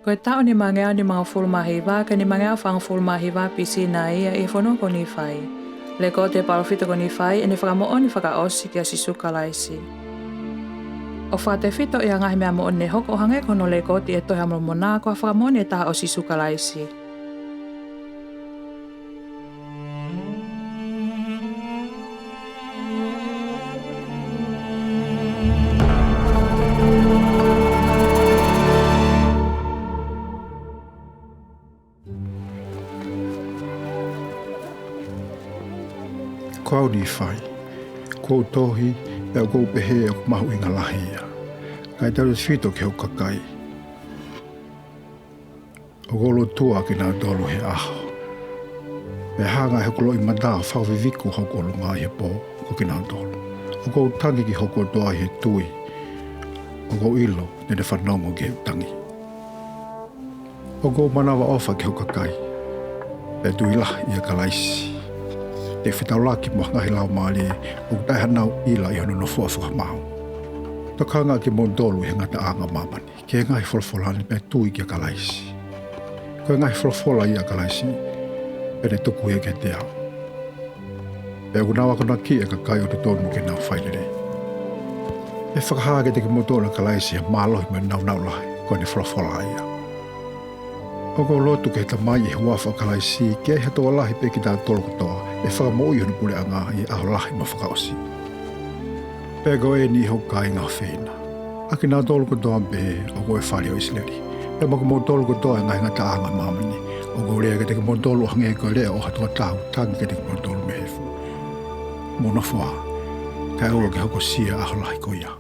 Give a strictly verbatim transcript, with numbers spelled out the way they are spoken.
Ko e taʻu nimangeau nimangofulu mā hiva ki he nimangeau fāngofulu mā hiva B.C. naʻe ʻi ai ʻi he fonua ko Nīfai, lekooti ʻe he palōfita ko Nīfai ʻene fakamoʻoni fakaʻosi kia Sīsū Kalaisi. ʻOku fakatefito ʻi he ngaahi meʻa moʻoni ne hoko ʻo hangē ko hono lekooti ʻi he Tohi ʻa Molomoná ko ha fakamoʻoni ʻe taha ʻo Sīsū Kalaisi. Ko au Nīfai, ʻoku ou tohi, pea ʻoku ou pehē ʻoku mahuʻinga lahi ia. Kae tautefito ki hoku kakai, ʻoku ou lotua kinautolu he ʻaho, pea hanga ʻe hoku loʻimata ʻo fakaviviku hoku ʻolunga ʻi he pō ko kinautolu. ʻOku ou tangi ki hoku ʻOtua ʻi he tui, ʻoku ou ʻilo te ne fanongo ki heʻeku tangi. ʻOku ou manavaʻofa ki hoku kakai, pea tui lahi ʻia Kalaisi. Te u fetaulaki mo ha ngaahi laumālie ʻoku taʻe hanau ʻila ʻi hono nofoʻa fakamaau. Tokanga kimoutolu ʻi he ngataʻanga ʻo māmani ki he ngaahi folofolá ni pea tui kia Kalaisi. Ko e ngaahi folofola ia ʻa Kalaisi, pea ne tuku ia kiate au. Pea ʻoku nau akonakiʻi ʻa e kakai ʻoku totonu ke nau fai lelei. ʻE fakahā kiate kimoutolu ʻa Kalaisi ʻi he mālohi mo e nāunau lahi, ko ʻene folofola ia. ʻOku ou lotu ki he Tamai ʻi he huafa ʻo Kalaisi, ke ʻi ai ha tokolahi pē kitautolu kotoa ʻe fakamoʻui ʻi hono puleʻangá ʻi he ʻaho lahi mo fakaʻosí. Pea ko ʻeni, ʻe hoku kāinga ʻofeina, ʻa kinautolu kotoa pē ʻoku ʻo e fale ʻo ʻIsileli, pea mo kimoutolu kotoa ʻi he ngaahi ngataʻanga ʻo māmani, ʻoku ou lea kiate kimoutolu ʻo hangē ko e leʻo ʻo ha tokotaha ʻoku tangi kiate kimoutolu mei he efu: Mou nofo ā, kae ʻoua ke hokosia ʻa e ʻaho lahi ko iá.